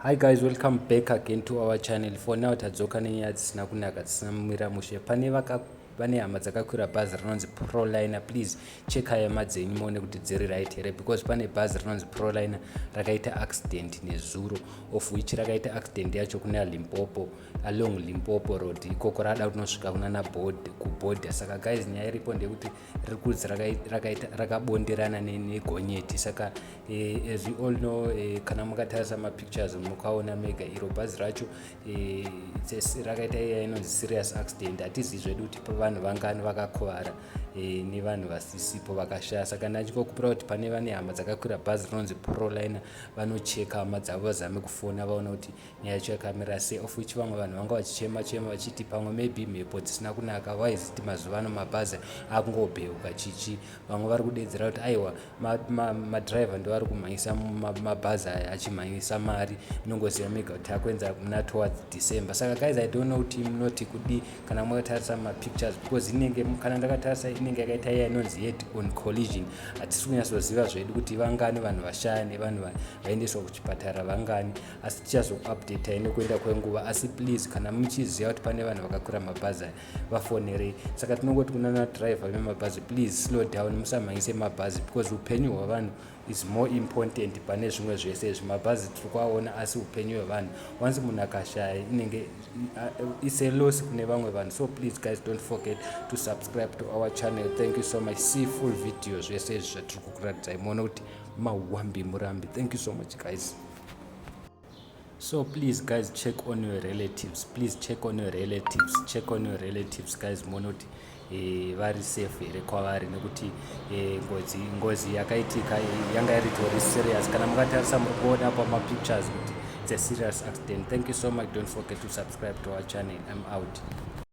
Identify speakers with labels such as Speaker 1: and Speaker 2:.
Speaker 1: Hi guys, welcome back again to our channel. For now tadzoka nenyaya dzisina kunaka dzisina mumira mushe. Pane hama dzakakwira bhazi rinonzi Proliner. Please checka hama dzenyu muone kuti dziri right here, because pane bhazi rinonzi Proliner rakaita accident nezuro, of which rakaita accident yacho kuna Limpopo, along Limpopo road. Ikoko rada kunosvika kuna kuboard. Saka guys, nyaya iripo ndekuti ririkudzi rakabonderana negonyeti. Saka as you all know, kana mukatarisa mapictures mukaona mega iro bhazi racho rakaita iya inonzi serious accident. Hatizivi zvedu kuti vanhu vangani vakakuvara nevanhu vasisipo vakashaya. Saka ndachingokupira kuti pane vane hama dzakakwira bhazi rinonzi Proliner vanocheka hama dzavo vazame kufona vaona kuti nyaya yacho yakamira sei, of which vamwe vanhu vanga vachichema vachiti pamwe maybe mhepo dzisina kunaka, waiziti mazuva ano mabhazi akungobheuka chichi. Vamwe vari kudedzera kuti aiwa madhiraivha ndo vari kumhanyisa mabhazi aya achimhanyisa mari, inongoziva mega kuti akwenza muna towards December. Saka guys, I don't know kuti munoti kudi kana makatarisa mapictures, because kana ndakatarisa inenge yakaita iya inonzi head on collision. Hatisi kunyatsoziva zvedu kuti vangani vanhu vashaya nevanhu vaendeswa kuchipatara vangani, asi tichazokuupdata nekuenda kwenguva. Asi please, kana muchiziva kuti pane vanhu vakakwira mabhazi vafonerei. Saka tinongoti kuna driver vemabhazi, please slow down, musamhanyise mabhazi, because upenyu hwavanhu is more important pane zvimwe zvese izvi. Mabhazi tiri kuaona, asi upenyu hwevanhu, once munhu akashaya inenge it's a loss kune vamwe vanhu. So please guys, don't forget to subscribe to our channel. Thank you so much. See full videos zvese izvi zvatiri kukuratidzai muone kuti mauwambi murambi. Thank you so much guys. So please guys, check on your relatives. Please check on your relatives. Check on your relatives guys, muone kuti vari safe here kwavari, nekuti ngozi yakaitika yanga iritori serious. Kana mukatarisa muri kuona pamapictures kuti it's a serious accident. Thank you so much. Don't forget to subscribe to our channel. I'm out.